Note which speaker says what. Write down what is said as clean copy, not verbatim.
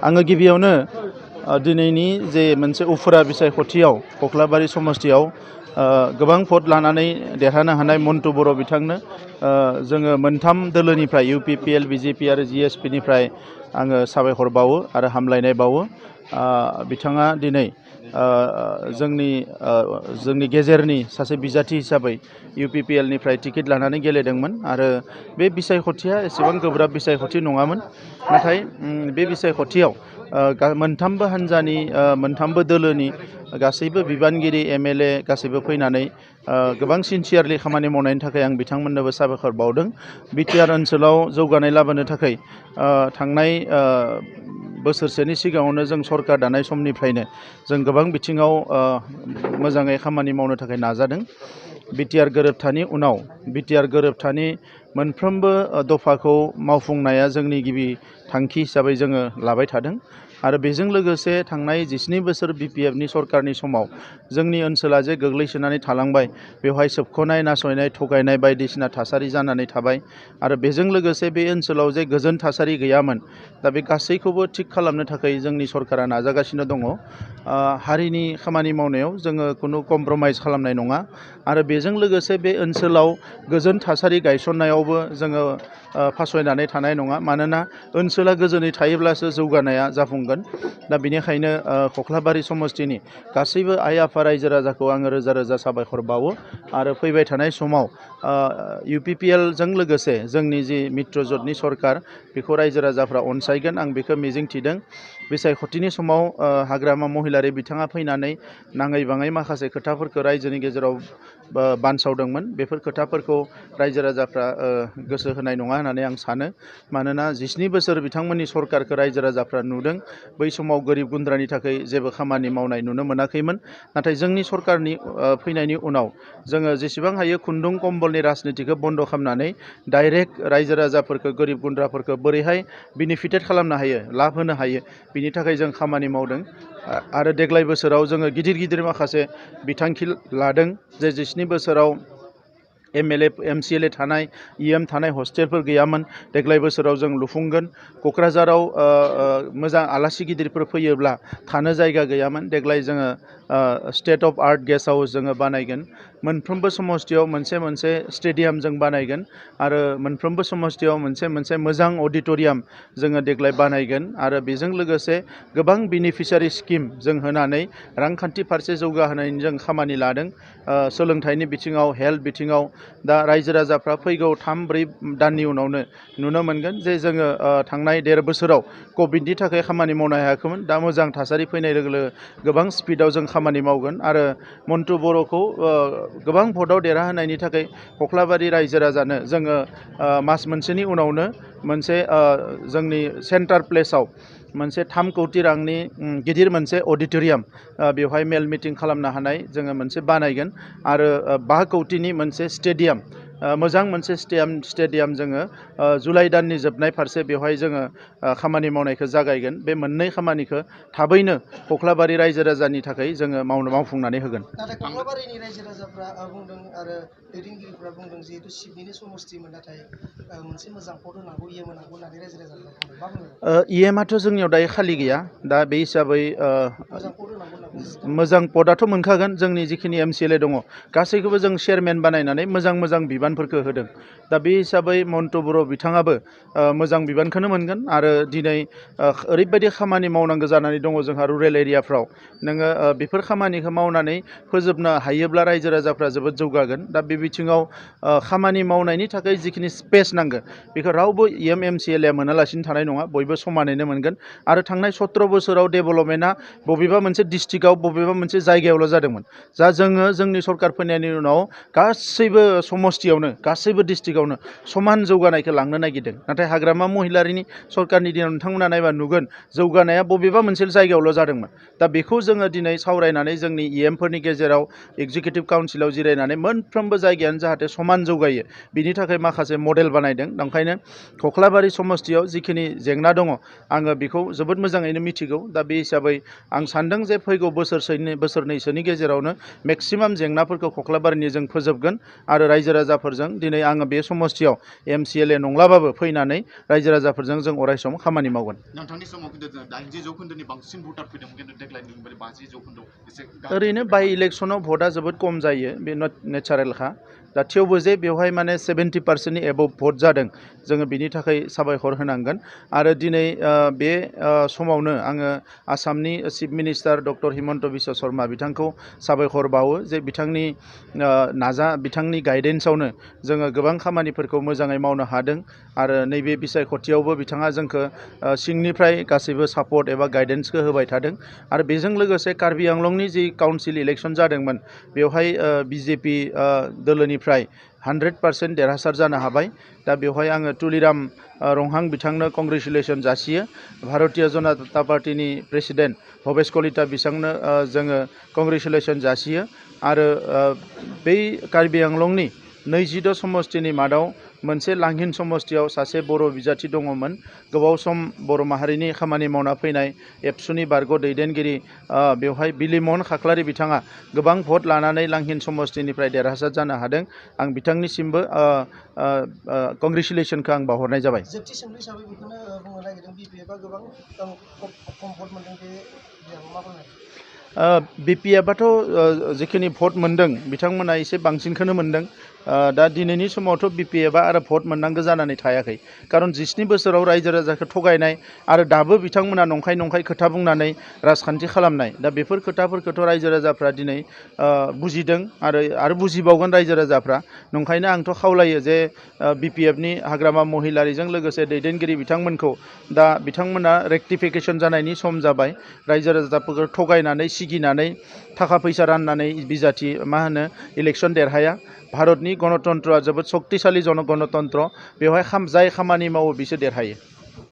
Speaker 1: आङो गिबियावनो दिनैनि जे मोनसे उफुरा बिसायख'थियाव कख्लाबारि समस्तियाव गोबां भट लानानै देरहानो हानाय मन्टु बर' बिथांनो जोङो मोनथाम दोलोनिफ्राय UPPL BJP आरो GSP निफ्राय आङो साबायखर बावो आरो हामलायनाय बावो। बिथाङा दिनै जोंनि गेजेरनि सासे बिजाथि हिसाबै UPPL निफ्राय टिकेट लानानै गेलेदोंमोन आरो बे बिसायख'थिया एसेबां गोब्राब बिसायख'थि नङामोन। नाथाय बे बिसायख'थियाव मोनथामबो हान्जानि मोनथामबो दोलोनि गासैबो बिबानगिरि MLA गासैबो फैनानै गोबां सिनसियारलि खामानि मावनायनि थाखाय आं बिथांमोननोबो साबायखर बावदों। BTR ओनसोलाव जौगानाय लाबोनो थाखाय थांनाय बोसोरसेनि सिगाङावनो जों सरकार दानाय समनिफ्रायनो जों गोबां बिथिङाव मोजाङै खामानि मावनो थाखाय नाजादों। BTR गोरोबथानि उनाव BTR गोरोबथानि मोनफ्रोमबो दफाखौ मावफुंनाया जोंनि गिबि थांखि हिसाबै जोङो लाबाय थादों आरो बेजों लोगोसे थांनाय 17 बोसोर BPFनि सरकारनि समाव जोंनि ओनसोला जे गोग्लैसोनानै थालांबाय, बेवहाय सोबख'नाय, नासयनाय, थगायनाय बायदिसिना थासारि जानानै थाबाय आरो बेजों लोगोसे बे ओनसोलाव जे गोजोन थासारि गैयामोन, दा बे गासैखौबो थिग खालामनो थाखाय जोंनि सरकारा नाजागासिनो दङ। हारिनि खामानि मावनायाव जोङो खुनु कमप्रमाइज खालामनाय नङा आरो बेजों लोगोसे बे ओनसोलाव गोजोन थासारि गायसननायावबो जोङो फासयनानै थानाय नङा। मानोना ओनसोला गोजोनै थायोब्लासो जौगानाया जाफुंगोन। दा बेनिखायनो कख्लाबारि समस्तिनि गासैबो आइ आफा रायजो राजाखौ आङो रोजा रोजा साबायखर बावो आरो फैबाय थानाय समाव UPPLजों लोगोसे जोंनि जि मित्रजोटनि सरकार बेखौ रायजो राजाफ्रा अनसायगोन, आं बेखौ मिजिंथिदों। बिसायख'थिनि समाव हाग्रामा महिलारि बिथाङा फैनानै नाङै बाङै माखासे खोथाफोरखौ रायजोनि गेजेराव बानसावदोंमोन। बेफोर खोथाफोरखौ रायजो राजाफ्रा गोसो होनाय नङा होननानै आं सानो। मानोना 17 बोसोर बिथांमोननि सरकारखौ रायजो राजाफ्रा नुदों। बै समाव गोरिब गुन्द्रानि थाखाय जेबो खामानि मावनाय नुनो मोनाखैमोन। नाथाय जोंनि सरकारनि फैनायनि उनाव जोङो जेसेबां हायो खुन्दुं कम्बलनि राजनितिखौ बन्द' खालामनानै डाइरेक्ट रायजो राजाफोरखौ, गोरिब गुन्द्राफोरखौ बोरैहाय बेनिफिटेड खालामनो हायो, लाब होनो हायो, बिनि थाखाय जों खामानि मावदों। आरो देग्लाय बोसोराव जोङो गिदिर गिदिर माखासे बिथांखि लादों जे 17 बोसोराव MLA MCLA थानाय EM थानाय हस्टेलफोर गैयामोन, देग्लाय बोसोराव जों लुफुंगोन। क'क्राझाराव मोजां आलासि गिदिरफोर फैयोब्ला थानो जायगा गैयामोन, देग्लाय जोङो state of art guest house जोङो बानायगोन। मोनफ्रोमबो समस्तियाव मोनसे मोनसे स्टेडियाम जों बानायगोन आरो मोनफ्रोमबो समस्तियाव मोनसे मोजां अडिट'रियाम जोङो देग्लाय बानायगोन आरो बेजों लोगोसे गोबां बेनिफिसियारि स्किम जों होनानै रांखान्थि फारसे जौगाहोनायनि जों खामानि लादों। सोलोंथाइनि बिथिङाव, हेल्थ बिथिङाव दा रायजो राजाफ्रा फैगौ 3-4 दाननि उनावनो नुनो मोनगोन जे जोङो थांनाय 1.5 बोसोराव कभिडनि थाखाय खामानि मावनो हायाखैमोन। दा मोजां थासारि फैनाय लोगो लोगो गोबां स्पिडआव जों खामानि मावगोन आरो मन्टु बर'खौ गोबां भटआव देरहाहोनायनि थाखाय कख्लाबारि रायजो राजानो जोङो मास मोनसेनि उनावनो मोनसे जोंनि सेन्टार प्लेसाव मोनसे 3 कौटि रांनि गिदिर मोनसे अडिट'रियाम बेवहाय मेल मिटिं खालामनो हानाय जोङो मोनसे बानायगोन आरो 5 कौटिनि मोनसे स्टेडियाम, मोजां मोनसे स्टेडियाम जोङो जुलाइ दाननि जोबनाय फारसे बेवहाय जोङो खामानि मावनायखौ जागायगोन। बे मोननै खामानिखौ थाबैनो कख्लाबारि रायजो राजानि थाखाय जोङो मावफुंनानै होगोन।
Speaker 2: नाथाय कख्लाबारिनि रायजो राजाफ्रा बुंदों आरो दैदेनगिरिफ्रा बुंदों जिहेतु सिटनिनो समस्तिमोन, नाथाय मोनसे मोजां भट होनांगौ, EM होनांगौ होननानै रायजो राजाफ्रा बुंदों। मा बुङो?
Speaker 1: EMआथ' जोंनियाव दायो खालि गैया। दा बे हिसाबै
Speaker 2: मोजां भट होनांगौ होनना बुंदों।
Speaker 1: मोजां पदआथ' मोनखागोन। जोंनि जिखिनि MCLA दङ गासैखौबो जों चेयारमेन बानायनानै मोजां मोजां बिबानफोरखौ होदों। दा बे हिसाबै मन्टु बर' बिथाङाबो मोजां बिबानखौनो मोनगोन आरो दिनै ओरैबायदि खामानि मावनांगौ जानानै दङ जोंहा रुरेल एरियाफ्राव। नोङो बेफोर खामानिखौ मावनानै फोजोबनो हायोब्ला रायजो राजाफ्रा जोबोद जौगागोन। दा बे बिथिङाव खामानि मावनायनि थाखाय जिखिनि स्पेस नांगौ बेखौ रावबो EM MCLA मोनालासिनो थानाय नङा, बयबो समानैनो मोनगोन। आरो थांनाय 17 बोसोराव डेभेलपमेन्टआ बबेबा मोनसे डिस्ट्रिक्टआव, बबेबा मोनसे जायगायावल' जादोंमोन। जोङो जोंनि सरकार फैनायनि उनाव गासैबो समस्तियावनो, गासैबो डिस्ट्रिक्टआवनो समान जौगानायखौ लांनो नागिरदों। नाथाय हाग्रामा महिलारिनि सरकारनि दिनाव नोंथांमोना नायबा नुगोन जौगानाया बबेबा मोनसे जायगायावल' जादोंमोन। दा बेखौ जोङो दिनै सावरायनानै जोंनि EMफोरनि गेजेराव एग्जिकिउटिभ काउन्सिलाव जिरायनानै मोनफ्रोमबो जायगायानो जाहाथे समान जौगायो, बिनि थाखाय माखासे मडेल बानायदों। ओंखायनो कख्लाबारि समस्तियाव जिखिनि जेंना दङ आङो बेखौ जोबोद मोजाङैनो मिथिगौ। दा बे हिसाबै आं सान्दों जे फैगौ फैगौ बोसोरनैसोनि गेजेरावनो मेक्सिमाम जेंनाफोरखौ कख्लाबारिनि जों फोजोबगोन आरो रायजो राजाफोरजों दिनै आङो बे समस्थियाव MCLA नंलाबाबो फैनानै रायजो राजाफोरजों जों अरायसम खामानि मावगोन।
Speaker 3: नोंथांनि समाव खिन्थु 80% बांसिन भटार फैदोंमोन खिन्थु देग्लायनि 50% एसे
Speaker 1: ओरैनो बाइ इलेक्सनाव भटआ जोबोद खम जायो बे नेचारेलखा दा थेवबो जे बेवहाय माने 70%नि एबभ भट जादों जोङो बिनि थाखाय साबायखर होनांगोन आरो दिनै बे समावनो आङो आसामनि chief minister doctor Himanta Biswa Sharma बिथांखौ साबायखर बावो जे बिथांनि गाइडेन्सआवनो जोङो गोबां खामानिफोरखौ मोजाङै मावनो हादों आरो नैबे बिसायख'थियावबो बिथाङा जोंखौ सिंनिफ्राय गासैबो सापर्ट एबा गाइडेन्सखौ होबाय थादों आरो बेजों लोगोसे कार्बि आंलंनि जि काउन्सिल इलेक्सन जादोंमोन बेवहाय BJP दोलोनिफ्राय 100% देरहासार जानो हाबाय दा बेवहाय आङो तुलिराम रंहां बिथांनो कंग्रेचुलेसन जासियो भारतीय जनता पार्टीनि प्रेसिडेन्ट भबेश कलिता बिथांनो जोङो कंग्रेचुलेसन जासियो आरो बै कार्बि आंलंनि 22 समस्थिनि मादाव मोनसे लांहिन समस्थियाव सासे बर' बिजाथि दङमोन गोबाव सम बर' माहारिनि खामानि मावना फैनाय एबसुनि बारग' दैदेनगिरि बेवहाय बिलिमन खाख्लारि बिथाङा गोबां भट लानानै लांहिन समस्थिनिफ्राय देरहासार जानो हादों आं बिथांनिसिमबो कंग्रेचुलेसनखौ आं बावहरनाय जाबाय।
Speaker 2: जोबथि सोंलु हिसाबै बेखौनो बुंनो नागिरदों BPFआ गोबां खम भट मोनदों बे बेयाव मा बुंनो?
Speaker 1: BPFआथ' जिखिनि भट मोनदों बिथांमोना एसे बांसिनखौनो मोनदों दा दिनैनि समावथ' BPFआ आरो भट मोननांगौ जानानै थायाखै खारन 17 बोसोराव रायजो राजाखौ थगायनाय आरो दाबो बिथांमोना नंखाय खोथा बुंनानै राजखान्थि खालामनाय दा बेफोर खोथाफोरखौथ' रायजो राजाफ्रा दिनै बुजिदों आरो बुजिबावगोन रायजो राजाफ्रा नंखायनो आंथ' खावलायो जे BPFनि हाग्रामा महिलारिजों लोगोसे दैदेनगिरि बिथांमोनखौ दा बिथांमोना रेक्टिफिकेसन जानायनि सम जाबाय रायजो राजाफोरखौ थगायनानै सिगिनानै थाखा फैसा राननानै बिजाथि इलेक्सन देरहाया भारतनि गणतन्त्रआ जोबोद शक्तिशाली गणतन्त्र बेवहाय जाय खामानि मावो बिसोर देरहायो।